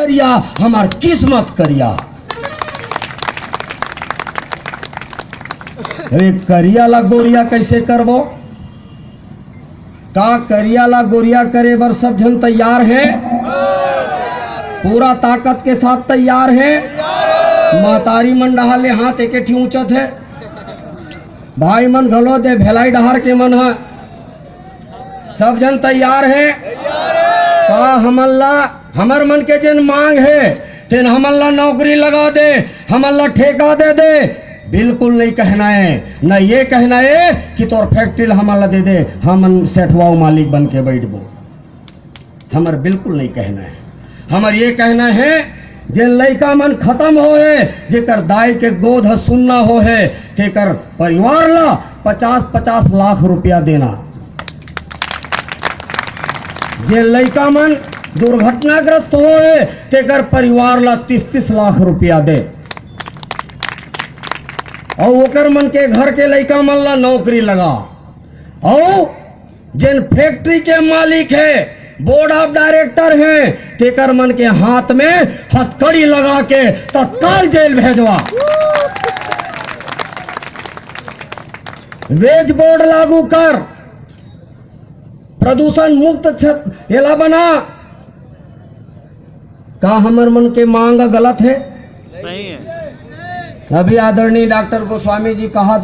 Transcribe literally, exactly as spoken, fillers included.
करिया, हमर किस्मत करिया। अरे करिया ला गोरिया कैसे करबो? का करिया ला गोरिया करे बर सब झन तैयार हे? पूरा ताकत के साथ तैयार हे? महतारी मन डहार ले हाथ एके ठी ऊंचत हे, भाई मन घलो दे, भेलाई डहार के मन ह, सब झन तैयार हे? का हमन ला, हमर मन के जेन मांग हे, तेन हमन ला नौकरी लगा दे, हमन ला ठेका दे दे, बिल्कुल नहीं कहना हे। न ये कहना हे कि तोर फैक्ट्री ला हमन ला दे दे, हमन सेठवा अउ मालिक बन के बैठबो। हमर बिल्कुल नहीं कहना हे। हमर ये कहना हे, जे लइका मन खत्म होहे, जेकर दाई के गोद ह सुन्ना होहे, तेकर परिवार ला पचास पचास लाख रुपया देना। जे लइका मन दुर्घटनाग्रस्त होहे, तेकर परिवार ला तीस तीस लाख रुपया दे। अउ ओकर मन के घर के लइका मन ला नौकरी लगा। अउ जेन फैक्ट्री के मालिक हे, बोर्ड ऑफ डायरेक्टर हे, तेकर मन के हाथ में हथकड़ी लगा के तत्काल जेल भेजवा। वेज बोर्ड लागू कर, प्रदूषण मुक्त क्षेत्र एला बना। का हमर मन के मांग गलत हे? सही हे। अभी आदरणीय डॉक्टर गोस्वामी जी कहा